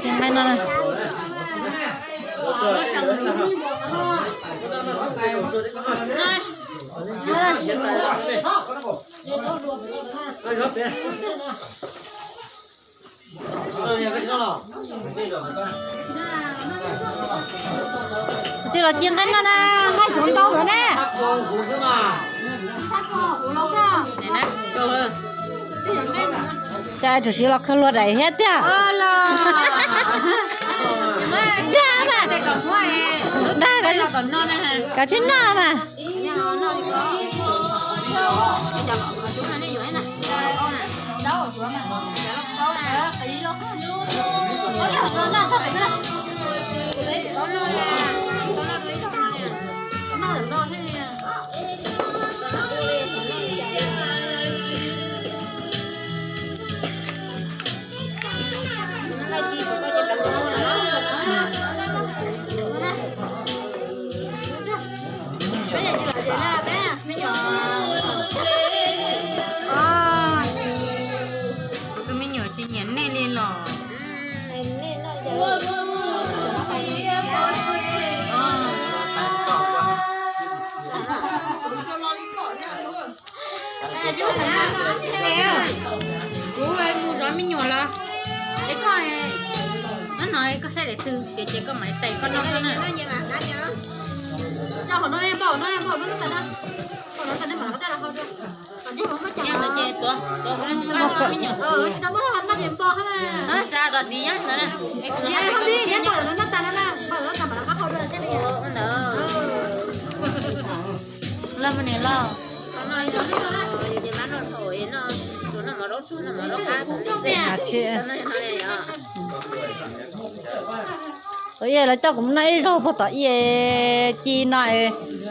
Cia nqaij no na. Tsis los cia nqaij no na, nqaij tseem ntau ntawd ne. Cas tseem siv los khaws luag daim thiab tiag. Dag mas, dag, kav tsij noj mas. Tus me nyuam tsis nyiam nej li los. Kuv mus zov me nyuam los, es koj, no no koj saib daim twg siav ces koj mam li tais koj noj xwb na. Los niam los. Ua lawv coj kuv mus noj ib zaug puag tom ib ci no,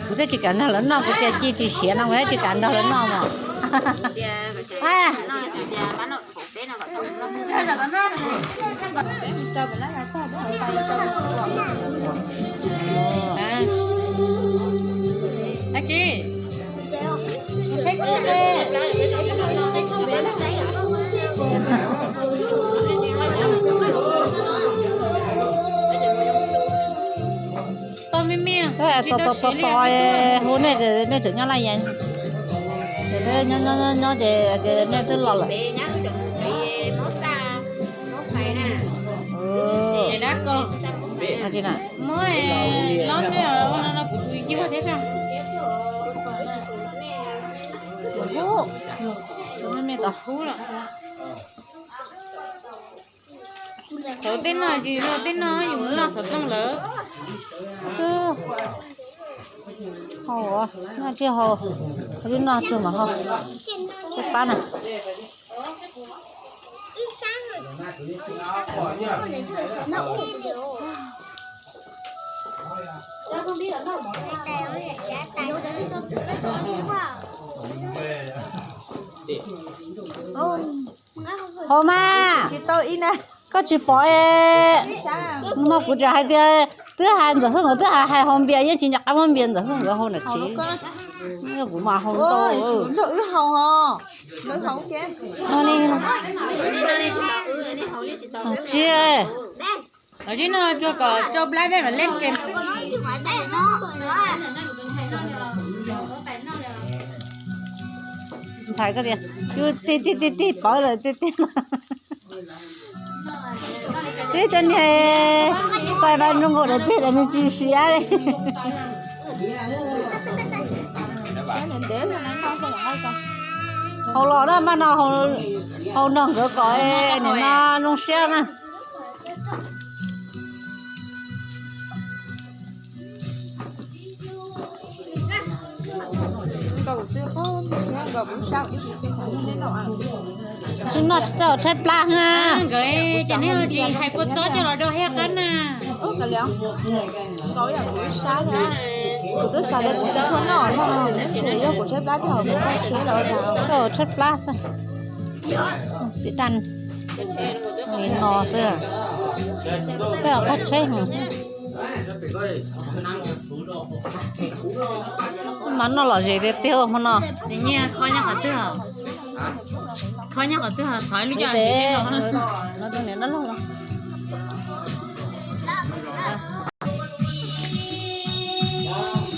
kuv thiaj tsis kam nrog lawv noj, kuv tias ci tsis siav no kuv thiaj tsis kam nrog lawv noj mog. Tos tos tos tos hu nej, nej tseem nyob laj yees. Nyob nyob nyob ces nej twb los lawm. Muab lob ne, ua no no kuv tus yuag thiab. Tus me me tod hub lawm. Thaum tej no tsis zoo, tej no yus loj xov tooj lawm. Twb hau, noj tsis hau, twb noj tsuag mas hau. Peb pab na. Hau mas, koj tsis pom es, no kuv tseem hais tias twb hais Ntxawm Hwj nkawd twb hais hais hau npias, yeej tsis nco qab muab npias Ntxawm Hwj nkawd hau na tsis. Kuv mas hau ntau. Tsis, no tsuag kom rau plab peb mam leej ke. Ntxhais koj tias yus tig tig tig tig pawv lawm tig tig. Twb cov niag tais vas zoo nkaus daim peg daim nws tsis siav li. Hau los na mas no, hau nrog nkawd kom nim no zoo siab na. Tsis noj tsis tau tshaib plab na. Nkawd ces nej ho tsis hais kua txob coj los rau hej qab na. Kuv twb xav tias kuv tsis tshua noj no, neb tsis yog kuv tshaib plab thiab kuv qhov tsheb los tau tshaib plab xwb. Txiv daj no xwb, tej qhov tsheb. Mas noj lom zem tiag tiag hmo no. Kho nyob qhov twg? Kho nyob qhov twg? Thov lub coj.